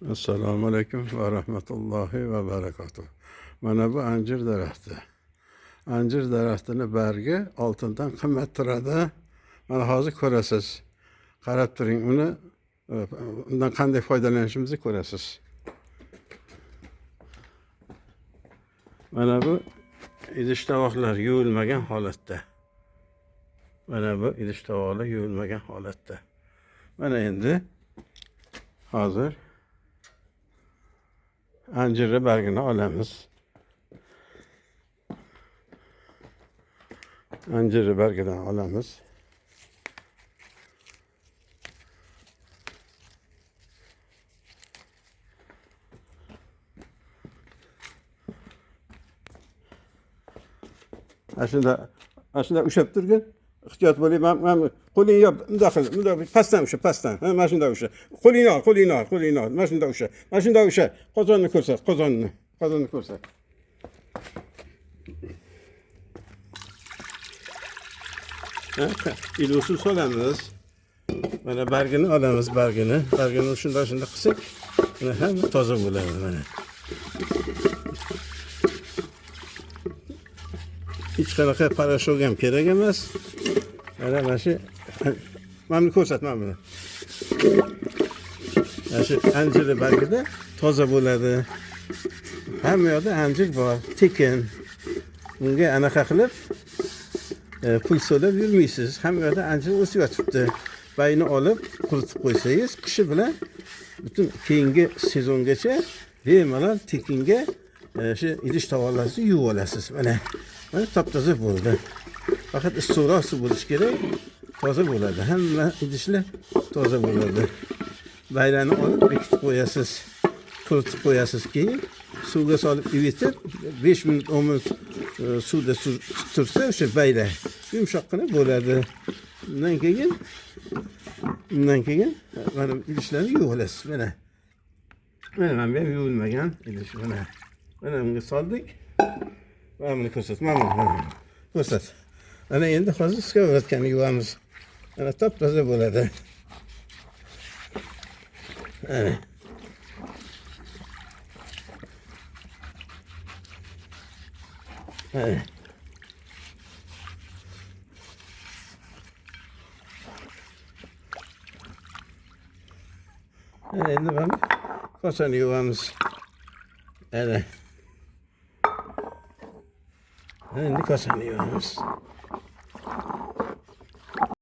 Assalomu alaykum va rahmatullohi va barakatuh. Mana bu anjir daraxti. Anjir daraxtini bargi oltindan qimmat turadi. Mana hozir ko'rasiz. Qarab turing, uni undan qanday foydalanishimizni ko'rasiz. Mana bu idish tovoqlar yuvilmagan holatda. Mana bu idish tovoqlar yuvilmagan holatda. Mana endi hozir anjirni bargini olamiz. Anjirni bargidan olamiz. Ana shunda ushlab turgin. Ehtiyot bo'ling. Men qo'lingni yop, bundoq qil, bundoq pastdan usha, pastdan. Ha, mana shunday usha. Qo'lingni ol, qo'lingni ol, qo'lingni ol. Mana shunday usha. Mana shunday usha. Qozonni ko'rsat, qozonni. Qozonni ko'rsat. Iliq suv solamiz. Mana bargini olamiz, bargini. Bargini shunday shunday qilsak, mana hamma toza bo'ladi mana. Hech qanaqa parashok ham kerak emas. Mana shu mana buni ko'rsat, mana buni. Mana shu anjirni bargida toza bo'ladi. Hamma yoqda anjir bor, tekin. Bunga anaqa qilib pul so'lab yurmaysiz. Hamma yoqda anjir o'sib yotibdi. Bayni olib quritib qo'ysangiz, qishi bilan butun keyingi sezongacha bemalol tekinga shu idish tovoqlarni yuvib olasiz. Mana mana top-toza bo'ldi. Faqat issiqroq suv bo'lishi kerak, toza bo'ladi. Hamma idishlar toza bo'ladi. Bayrani olib bekitib qo'yasiz, quritib qo'yasiz, keyin suvga solib ivitib 5 minut 10 minut suvda tursa o'sha bayra yumshoqqina bo'ladi. Undan keyin mana idishlarni yuvib olasiz. Mana mana bu ham yuvilmagan idish mana. Mana bunga soldik. Mana buni ko'rsat, mana buni ko'rsat. Mana endi hozir skovorodkani yuvamiz. Mana top-toza bo'ladi. Mana. Mana. Mana endi mana kosani yuvamiz. Mana. Endi kosani yuvamiz.